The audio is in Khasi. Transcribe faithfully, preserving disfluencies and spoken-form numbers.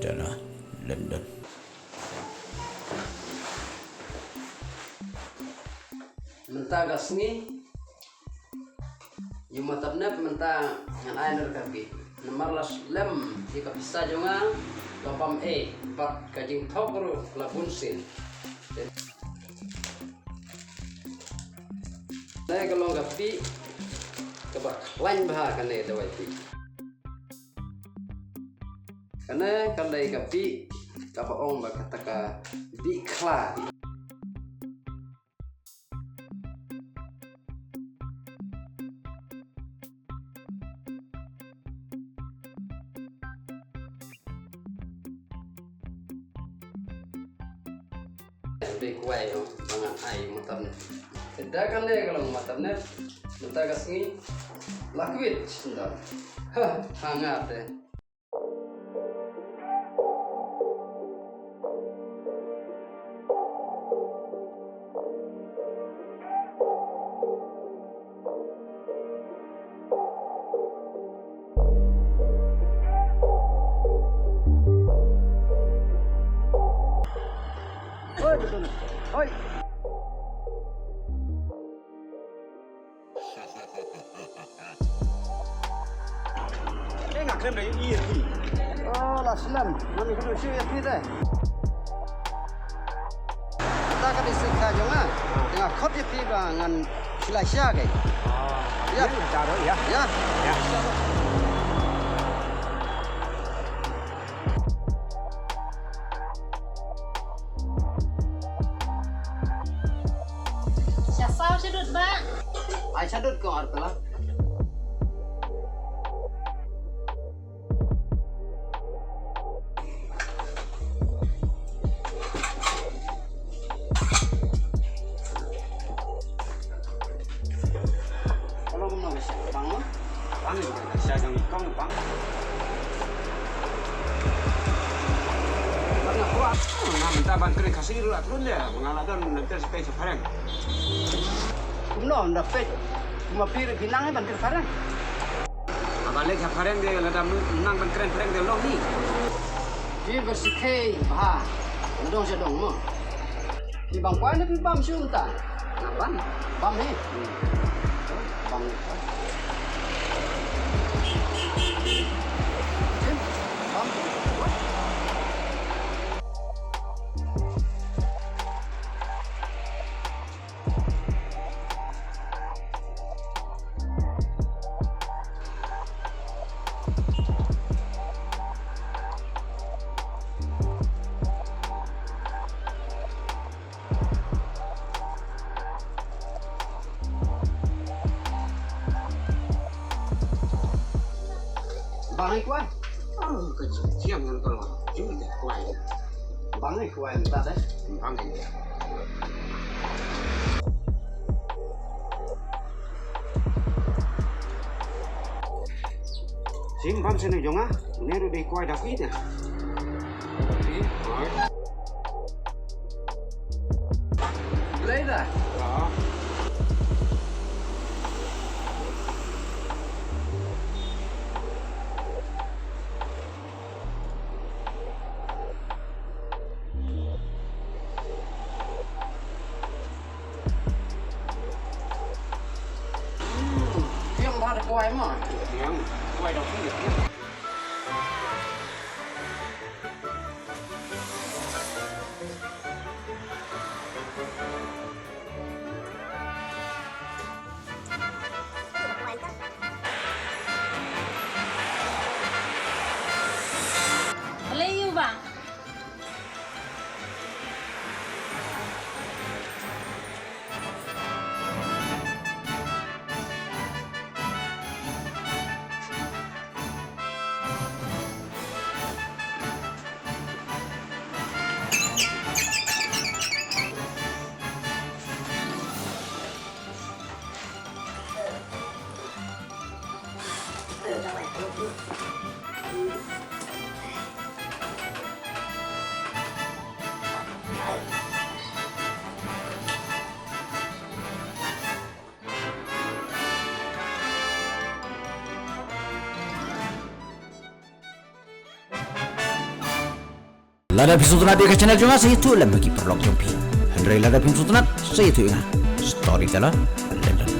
Tana London. Mynta ka sngi ïa u Matabnep mynta ngan ai noh ka bieit. Namar la slem ïa ka pisa jong nga, ka bam ei bad ka jingthok ruh la bun sien. Kane ka long ka bieit kaba khlaiñ bha kane, dawai bieit. Kane ka dei ka bieit kaba ong ba kata ka bieit khla. Dei kwai, oh, ba ngan ai u Matabnep. Te da kane ka long u Matabnep mynta ka sngi la kwit sendal. Ha, ha nga te. Hoi, betul. Hoi. Eh, nga khlem da ïohi ïa phi. Oh, la slem. Ngan ïakynduh shuh ïa phi te. Kata ka dei shisha jong nga. Nga khot ïa phi ba ngan shu lait sha kai. Ah, ïa. Ïa, ïa, ïa. Ïa. Ïa. Sha saw sha dud ba. Ai sha dud ko ar pela. Kalau mau bang, bang, sha jong i kong bang. Bang, aku, aku, nga mynta ban kren Khasi ruh atu ne, nga la don nangta sa peit sha phareng. Kumno, nda peit, kumba phi ruh phi nang ban kren phareng. Haba leit sha phareng de, lada nang ban kren phareng de long hi. Phi ba sngewthuh bha, na dong sha dong mo. Phi bam kwai ne phi bam shuh mynta? Nga bam. Bam hi? Hmm. Bam hi. Bam. Bang ai kwai. Oh, ka jingthiang ngan ka long. Jingthiang kwai. Bang ai kwai mynta de. Bang ai. Sim bam sene jong nga. Une ruh dei kwai da kwai de. Blei da. Hmm, thiang bha da kwai ma. Thiang, kwai da kwai. Balei ïa u ba? Lada phi sngewtynnat ïa ka channel jong nga, sa ïathuh lem ha ki paralok jong phi. Hynrei lada phim sngewtynnat, sa ïathuh ïa nga. Storyteller London.